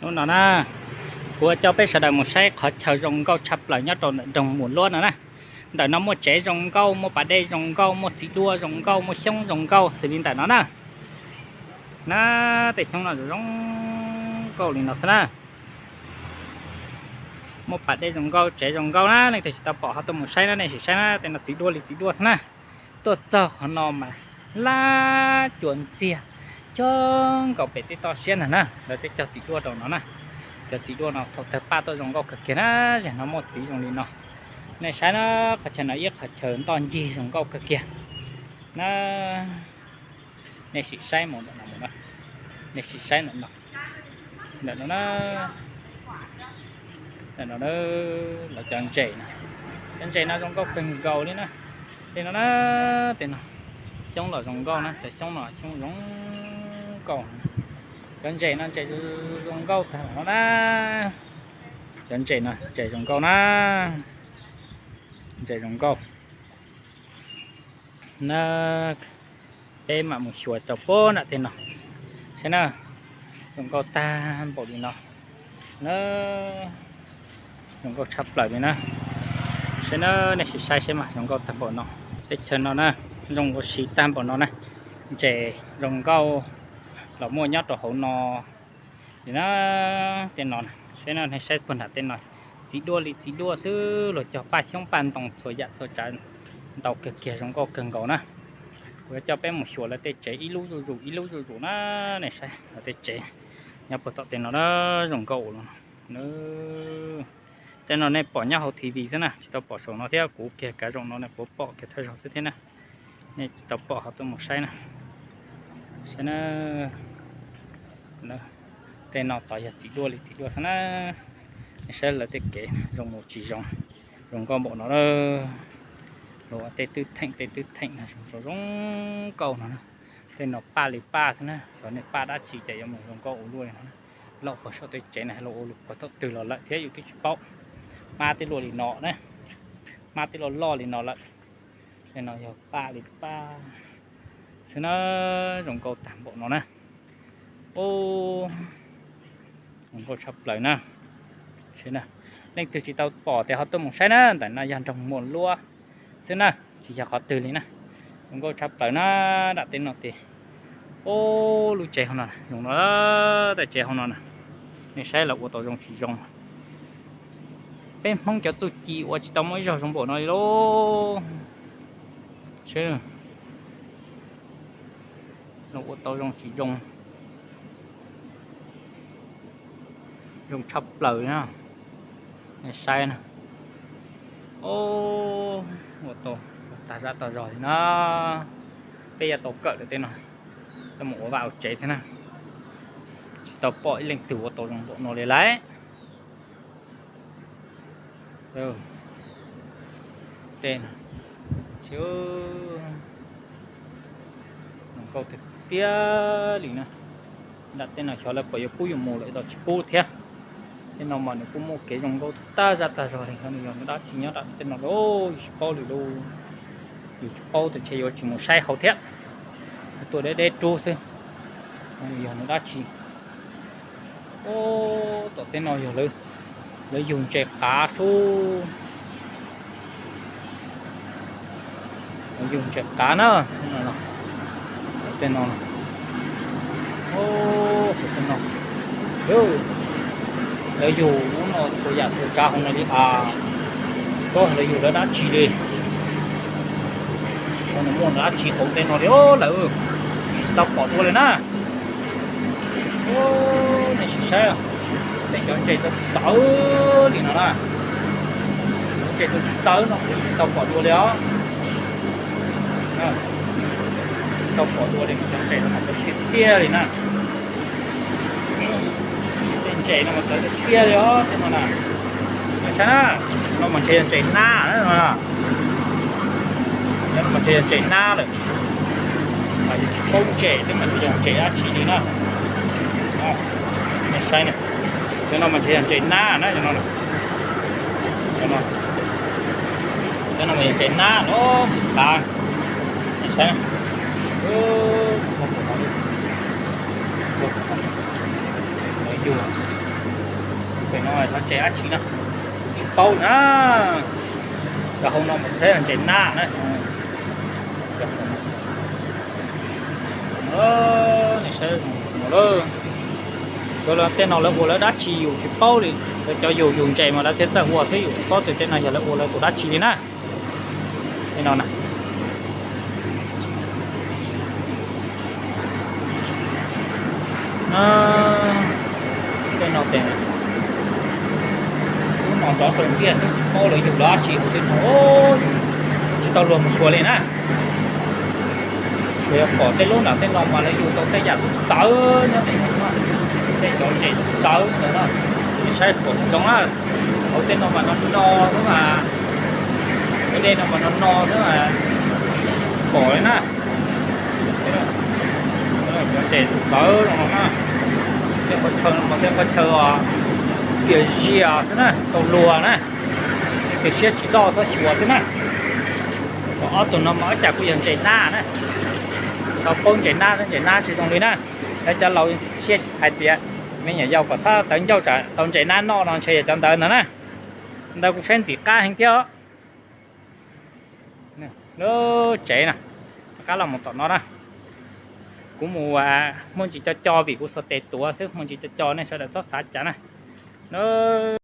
Hnub no na, kuv coj peb sawv daws mus saib qhov chaw zoo nkauj tshaj plaws nyob rau ntawm nroog Mus Luab no na. Ntawm no muaj tsev zoo nkauj, muaj pas dej zoo nkauj, muaj txiv duaj zoo nkauj, muaj xyoob zoo nkauj xws li ntawm no na. Na, tej xyoob no zoo zoo nkauj li no xwb na. Muaj pas dej zoo nkauj, tsev zoo nkauj na, leej twg tsis tau pom ho tuaj mus saib na, nej sim saib na, tej no txiv duaj li txiv duaj xwb na. Tuaj txog qhov no mas lab cua ntxiag coob nkaus pem tej toj siab ntag na, lawv tej cog txiv duaj rau no na. Cov txiv duaj no thaum tawg paj tuaj zoo nkauj kawg kiag na, zem no muaj txiv zoo li no. Nej saib na, qhov chaw no ib qhov chaw ntoj ncig zoo nkauj kawg kiag na. Nej sim saib mus ntawm no, nej sim saib ntawm no, ntawm no na, ntawm no na, lawv cov ntses no, cov ntses no zoo nkauj kawg nkaus li na. Tej no na, tej no, xyoob los zoo nkauj na, cov xyoob no xyoob zoo nkauj. Cov ntses no ntses zoo nkauj tag no na. Cov ntses no ntses zoo nkauj na, ntses zoo nkauj na. Peb mam mus xyuas rau puag nram tej no saib na. Zoo nkauj tag npaum li no na, zoo nkauj tshaj plaws li na. Saib na, nej sim saib saib mas zoo nkauj tag npaum no. Teb chaws no na, zoo ua si tag npaum no na. Ntses zoo nkauj los muaj nyob rau hauv no li na. Tej no, saib no, nej saib puag nram tej no, txiv duaj li txiv duaj xwb, luag cog paj xyoob paj ntoo txhua yam txhua tsav ntau kawg kiag, zoo nkauj kawg nkaus na. Kuv yuav coj peb mus xyuas lawv tej tsev ib lub zuj zus ib lub zuj zus na. Nej saib lawv tej tsev nyob puag tom tej no na, zoo nkauj ua luaj no. Tej no nej pom nyob hauv T V xwb na, tsis tau pom saum no thiab, kuv kiag kav zaum no nej puas pom kiag thawj zaug xwb thiab na. Nej tsis tau pom ho tuaj mus saib na. Saib na, tej no tod yog txiv duaj li txiv duaj xwb na. Nej saib lawv tej kev zoo mus tsis zoo, zoo nkauj npaum no. Luag ua tej twb theem tej twb theem no zoo zoo zoo nkauj no na. Tej no paj li paj xwb na, xyov nej paj dab tsi ces yuav mus zoo nkauj ua luaj li no na. Loj puag saum tej tsev no los ua puag thaum twg los lawm thiab yus twb tsis paub. Hmab twb luaj li no na, hmab twb loj loj li no lawm. Tej no yog paj li paj xwb na, zoo nkauj tag npaum no na. Ub, zoo nkauj tshaj plaws na. Saib na, leej twg tsis tau pom ces ho tuaj mus saib na, ntawm no yog nroog Muas Luab xwb na, tsis yog qhov twg li na. Zoo nkauj tshaj plaws na, nram tej no ces, ub, lub tsev hauv no zoo no, tej tsev hauv no na, nej saib lawv ua tau zoo tsis zoo. Peb Hmoob cov txuj ci ua tsis tau muaj ib zaug zoo npaum no li lauj. Saib, lawv ua tau zoo tsis zoo, zoo tshaj plaws na. Nej saib na, ub, ua tau tag zaj tag zog li na. Peb yuav tau kawm lawm tej no, coj mus ua vaj ua tsev thiab na. Tsis tau pom ib leej twg ua tau zoo npaum no li lauj. Tej no, zoo nkauj tiag tiag li na. Nram tej no xyov lawv puas yuav pub yus mus lawm los tsis pub thiab. Tej no mas nws kuj muaj kev zoo nkauj tag zaj tag zog li, xyov nws yog nws dab tsi nyob nram tej no lauj, yus tsis paub li lauj. Yus tsis paub tes ntshe yuav tsis mus saib hauv thiab. Tuaj deb deb rub xwb, yog nws dab tsi. Ub, tom tej no yog lawv yug ntses qav sub. Lawv yug ntses qav na. Tom tej no, tom tej no, lawv yug ub no txhua yam txhua tsav hauv no li as. Lawv yug lawv dab tsi li? Xyov nws muaj dab tsi hauv tej no li lawm, tsis tau pom dua li na. Nej sim saib, tej cov ntses txawv txawv li no na, cov ntses txawv txawv no kuv tsis tau pom dua li os. Tsis tau pom dua li, cov ntses no mas txawv tiag tiag li na. Tej ntses no mas txawv tiag tiag li os, tej no na. Nej saib na, no mas ntshe yog ntses nab no. Cov no mas ntshe yog ntses nab lawm, mas yus tsis paub ntses twb mas yog ntses dab tsi li na. Nej saib na, cov no mas ntshe yog ntses nab na, cov no, cov no mas yog ntses nab los qav. Nej saib, lawv yug No ntses dab tsi no, tsis paub na. Cov hauv no mas thiaj ntses nab na. Cov tej no lawv ua lawv dab tsi yus tsis paub li. Lawv cov yus yus ntses mas lawv thiaj txawj ua xwb, yus tsis paub tias tej no yog lawv ua lawv tus dab tsi li na. Tej no na. Tej no ces lub no ntov rau ntiaj xwb, tsis paub lawv yug lawv dab tsi ua tej no, tsis tau luag mus xyuas li na. Tsuas yog pom tej lub nram tej no mas lawv yug tau tej yam txawv nyob tej no, tej cov ntses txawv ntawd no, nej saib pom tsis zoo na. Hauv tej no mas no no xwb mas, hauv dej no mas no no xwb mas pom li na. Cov ntses txawv no na, tej qhov chaw no mas tej qhov chaw tias zias xwb na, tau luag na, tias siab tsis loj txhob xyuas xwb na. Ob tug no mas ua cas kuj yog ntses nab na, tau paub ntses nab, ntses nab tsis zoo li na. Lawv cov laus siab hais tias me nyuam yaus kom txhob tawv ncauj tsam tau ntses nab noj no ntshe yog cov ntawd ntag na. Ntawd kuv saib ntxim qab heev thiab. Lub tsev na, rov qab los mus tom no na. Kuv mus muaj ntsis co co vim kuv xuas tes tuav xwb, muaj ntsis co co nej sawv daws txhob xav cas na.